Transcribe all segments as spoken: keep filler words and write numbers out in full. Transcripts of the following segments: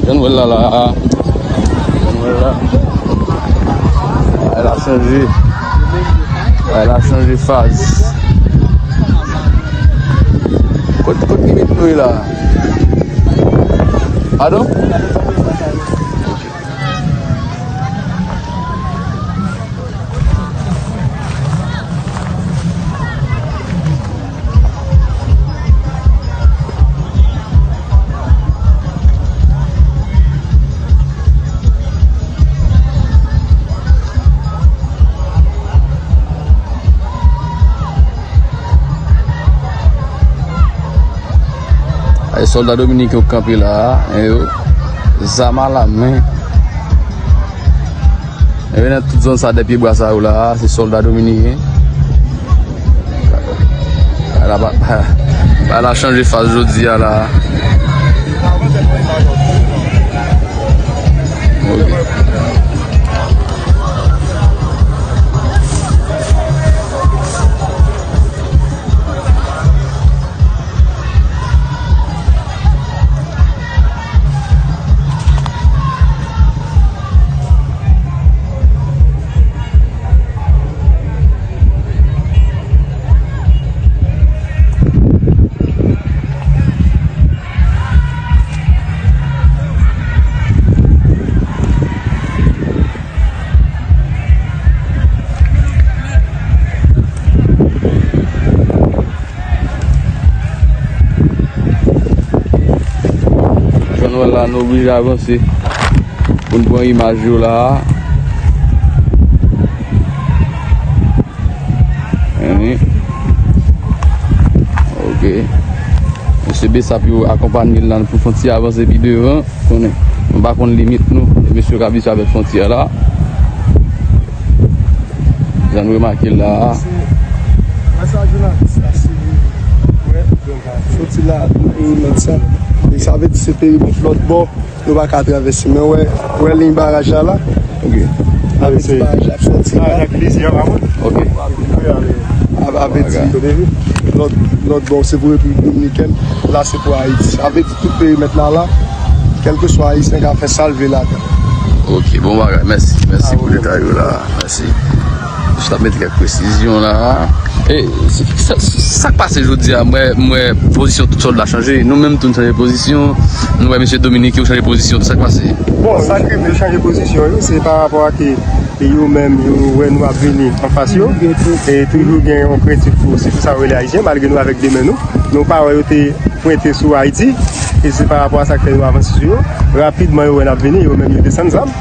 Jan nou wè l la la. Jan nou wè l la. Bagay la chanje. Bagay la chanje faz. Kot, kot limit nou ye la? Padon? Ay, sòlda dominiken yo kanpe la a, en yo, zam alamen. Enben, nan tout zòn sa dèyè pyebwa sa yo la, se sòlda dominiken. Bagay la pa, bagay la chanje faz jodi a la. Ok. Jan nou wè la, nou oblije avanse pou n pran imaj yo la a. Wi. Ok. Mesye Besap yo akonpanye l la pou fè yon ti avanse pi devan. Konnen, nou pa konn limit nou. Mesye yo k ap viv avèk fwontyè la. Jan nou remake l la a. Wè sa jounalis la, si li wè, soti la, nou perimèt sa. E sa vle di se perimèt lòt bò, nou pa ka travèse. Men wè, wè liy baraj la la. Ok. Sa vle di baraj la ap soti la. Baraj la ki desi an pa mwen. Ok. Ap, ap vle di lòt, lòt bò se pou Repiblik Dominikèn, la se pou Ayiti. Sa vle di tout perimèt la la, kèlkeswa Ayisyen ka fè sa l vle ladan. Ok, bon bagay, mèsi, mèsi pou detay yo la. Mèsi. Jis ap mete kèk presizyon la. E, sa, sa k pase jodi a, m wè, m wè pozisyon tout sòlda chanje. Nou menm tou n chanje pozisyon. Nou wè mesye Dominique yo chanje pozisyon. Sa k pase? Bon, sa k rive chanje pozisyon yo, se pa rapò a ke yo menm yo wè nou ap vini anfas yo. E toujou gen yon krentif pou, sitou sa yo rele Ayisyen, malgre nou avèk de men nou. Nou pa wè yo te pwente sou Ayiti, e se pa rapò a sa k fè nou avanse sou yo. Rapidman, yo wè n ap vini, yo menm yo desann zam.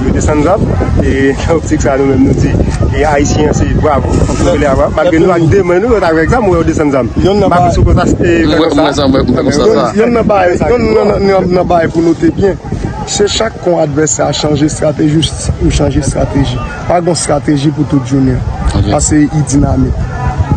Yo desann zam, e nan optik sa, nou menm nou di, e Ayisyen an se bravo. Nou rele a bravo. Malgre nou ak de men nou, lòt avèk zam, ou wè yo desann zam. Mwen pa konn sou konsa, e, fè konsa. Mwen, mwen, mwen, mwen, mwen, konsa. Yonn, yonn nan bagay, yonn nan, nan, nan, nan bagay pou note byen. Se chak kon advèsè a chanje estrateji, ou chanje estrateji. Pa gon estrateji pou tout jounen. Ok. Paske li dinamik.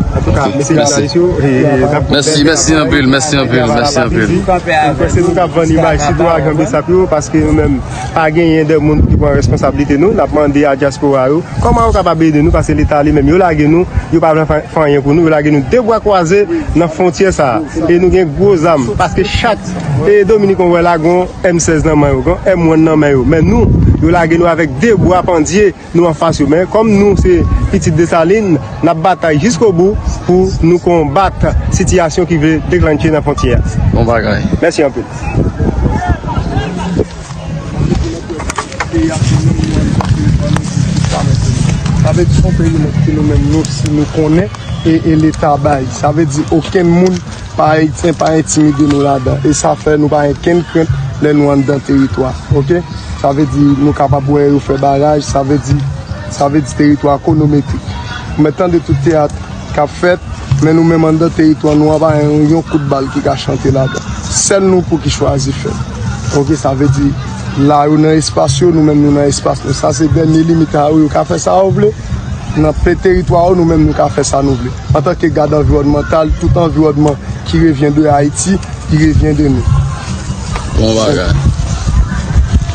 Antouka, mesye jounalis yo, e, n ap... Mèsi, mèsi anpil, mèsi anpil, mèsi anpil. Mwen panse nou t ap vann imaj sitou ajan Besap yo, paske nou menm pa genyen de moun ki pran responsablite nou. N ap mande a dyaspora yo, kòman yo kapab ede nou, paske Leta li menm, yo lage nou, yo pa vle fè, fè anyen pou nou, yo lage nou de bra kwaze nan fwontyè sa a. E nou gen gwo zam, paske chak, e, Dominiken w wè la, gon M sèz nan men yo, gon M wan nan men yo. Men nou, yo lage nou avèk de bwa pandye, nou anfas yo. Men kòm nou se pitit Desalin, n ap batay jiskobou pou nou konbat sitiyasyon ki vle deklanche nan fwontyè a. Bon bagay. Mèsi anpil. Sa vle di se yon perimèt ke nou menm nou, si nou konnen, e, e Leta bay. Sa vle di okenn moun pa Ayisyen pa entimide nou ladan. E sa fè nou pa gen kenn krent lè nou anndan teritwa. Ok? Sa vle di nou kapab wè yo fè baraj, sa vle di, sa vle di teritwa konometrik. Ou mèt tande tout teyat k ap fèt, men nou menm anndan teritwa nou an pa gen yon kout bal ki ka chante ladan. Sèl nou pou ki chwazi fèt. Ok, sa vle di la yo nan espas yo, nou menm nou nan espas nou. Sa se dènye limit a yo, yo ka fè sa yo vle. Nan pe teritwa yo, nou menm nou ka fè sa nou vle. Antanke gad anviwònmantal, tout anviwònman ki revyen de Ayiti, li revyen de nou. Bon bagay.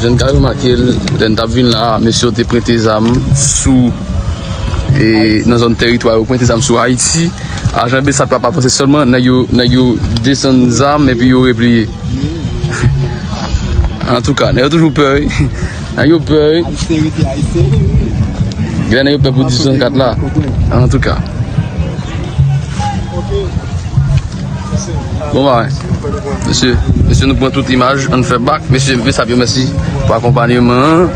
Jan n ka remake l, lè n t ap vin la, mesye yo te prente zam sou, e, nan zòn teritwa yo, prente zam sou Ayiti. Ajan Besap yo ap avanse sèlman, nèg yo, nèg yo desann zam epi yo repliye. Antouka, nèg yo toujou pè, wi. Nèg yo pè, wi. Ayisyen rete Ayisyen. Gen nèg yo pè pou dis swasann kat la. Antouka. Bon bagay. Mesye, mesye, nou pran tout imaj, ann fè bak. Mesye, mesye, sa byen, mèsi pou akonpanyeman an.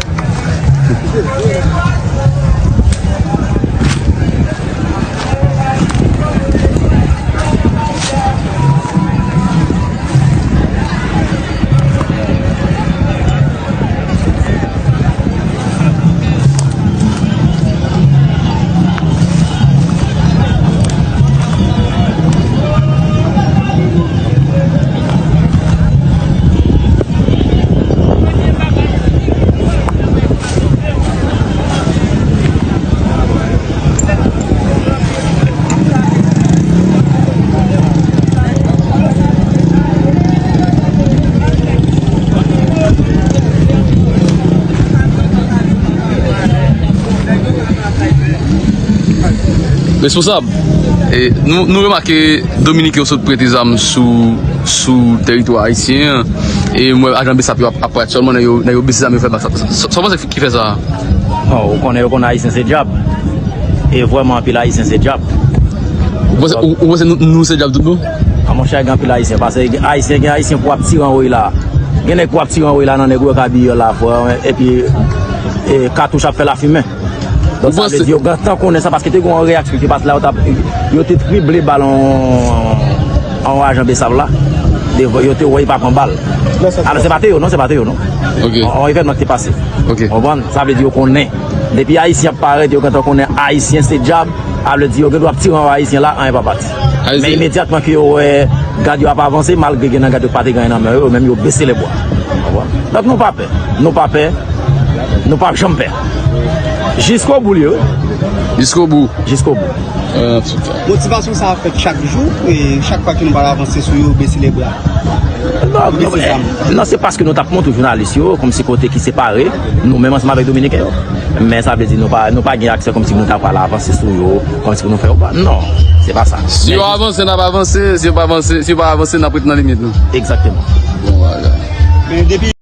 Responsab, e, nou, nou remake Dominiken yo sot prete zam sou, sou teritwa ayisyen an, e mwen ajan besap yo ap, ap pran sèlman nèg yo, nèg yo bese zam yo fè bak. Sa, sa, sa w panse ki fè sa? Bon, ou konnen, yo konn Ayisyen se dyab. E vrèman, anpil Ayisyen se dyab. Ou panse, ou, ou panse nou, nou se dyab tout bon? A, monchè, gen anpil Ayisyen. Paske gen Ayisyen, gen Ayisyen pou ap tire anwo la. Gen nèg pou ap tire anwo la nan nèg ou wè k abiye la, frè, epi, e, katouch ap fè lafimen. Donk, sa vle di, yo gentan konnen sa, paske te gen yon reyaksyon ki pase la, yo t ap, yo te trible bal yon, yon ajan besap la. Yo te wè li pa pran bal. Alò, se pa te yo, non, se pa te yo, non. Ok. Yon, yon evènman ki te pase. Ok. Ou konprann? Sa vle di, yo konnen. Depi Ayisyen ap parèt, yo gentan konnen Ayisyen se dyab. Sa vle di, yo gen dwa ap tire anwo Ayisyen la, anyen pa pati. Men imedyatman ke yo wè gad yo ap avanse, malgre gen nan gad yo pa te gen anyen nan men yo, yo menm yo bese lebwa. Ou konprann? Donk, nou pa pè. Nou pa pè. Nou p ap janm pè. Jiskobou li ye, wi. Jiskobou. Jiskobou. Motivasyon sa a fèt chak jou, e chak fwa ke nou pral avanse sou yo, bese lebra. Non, non, se paske nou t ap montre jounalis yo, kòmsi kote ki separe nou menm ansanm avèk Dominiken yo. Men sa vle di nou pa, nou pa gen aksè kòmsi nou ta pral avanse sou yo, kòmsi pou nou fè yo pè. Non, se pa sa. Si yo avanse, n ap avanse. Si yo pa avanse, si yo pa avanse, n ap ret nan limit nou. Egzakteman. Bon, bagay. Men depi